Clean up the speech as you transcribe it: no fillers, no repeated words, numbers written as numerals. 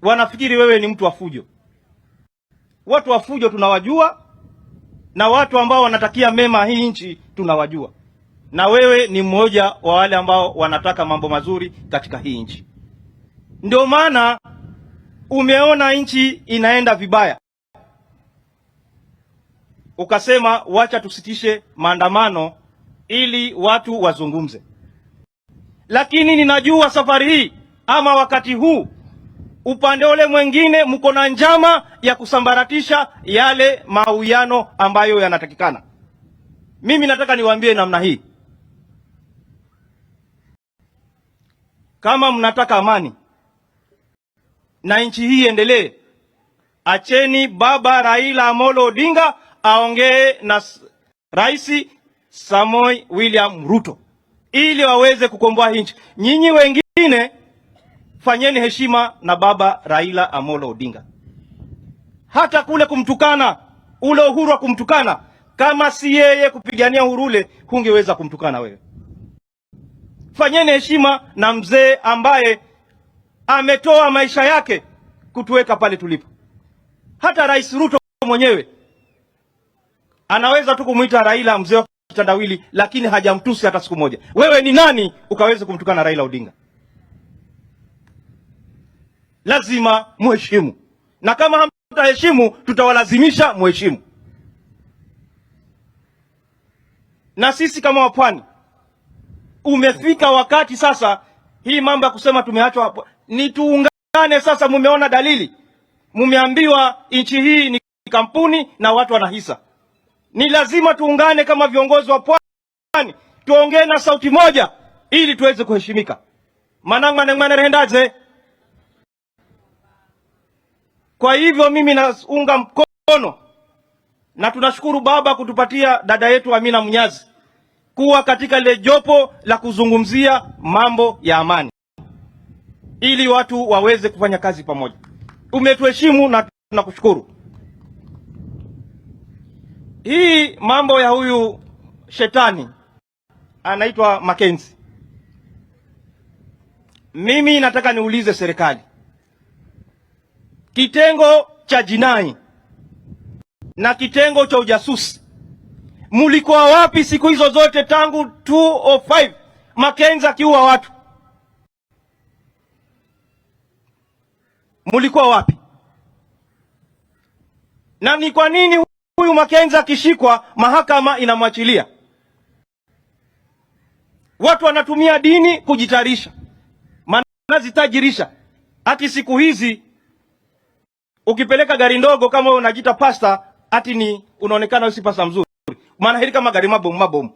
Wanafikiri wewe ni mtu wa fujo. Watu wa fujo tunawajua, na watu ambao wanatakia mema hii nchi tunawajua, na wewe ni mmoja wa wale ambao wanataka mambo mazuri katika hii nchi. Ndio maana umeona nchi inaenda vibaya, ukasema wacha tusitishe maandamano ili watu wazungumze. Lakini ninajua safari hii ama wakati huu upande ule mwingine mko na njama ya kusambaratisha yale mawiano ambayo yanatakikana. Mimi nataka niwaambie namna hii, kama mnataka amani na nchi hii iendelee, acheni baba Raila Amolo Odinga aongee na Rais Samoei William Ruto ili waweze kukomboa nchi. Nyinyi wengine fanyeni heshima na baba Raila Amolo Odinga. Hata kule kumtukana, ule uhuru wa kumtukana, kama si yeye kupigania uhuru ule, hungeweza kumtukana wewe. Fanyeni heshima na mzee ambaye ametoa maisha yake kutuweka pale tulipo. Hata Rais Ruto mwenyewe anaweza tu kumwita Raila mzee wa kitandawili, lakini hajamtusi hata siku moja. Wewe ni nani ukaweze kumtukana Raila Odinga? Lazima muheshimu, na kama hamtaheshimu tutawalazimisha muheshimu. Na sisi kama wapwani, umefika wakati sasa, hii mambo ya kusema tumeachwa hapo, ni tuungane sasa. Mumeona dalili, mumeambiwa nchi hii ni kampuni na watu wana hisa. Ni lazima tuungane kama viongozi wa pwani, tuongee na sauti moja ili tuweze kuheshimika. Manangmanengmanerendaze. Kwa hivyo mimi naunga mkono na tunashukuru baba kutupatia dada yetu Amina Mnyazi kuwa katika lile jopo la kuzungumzia mambo ya amani ili watu waweze kufanya kazi pamoja. Umetuheshimu na tunakushukuru. Hii mambo ya huyu shetani anaitwa Mackenzie, mimi nataka niulize serikali, kitengo cha jinai na kitengo cha ujasusi mulikuwa wapi siku hizo zote tangu 2005 Mackenzie akiua watu? Mulikuwa wapi? Na ni kwa nini huyu Mackenzie akishikwa mahakama inamwachilia? Watu wanatumia dini kujitarisha, manazitajirisha. Ati siku hizi ukipeleka gari ndogo kama wewe unajiita pasta, ati ni unaonekana wewe si pasta mzuri, maana hili kama gari mabomu mabomu.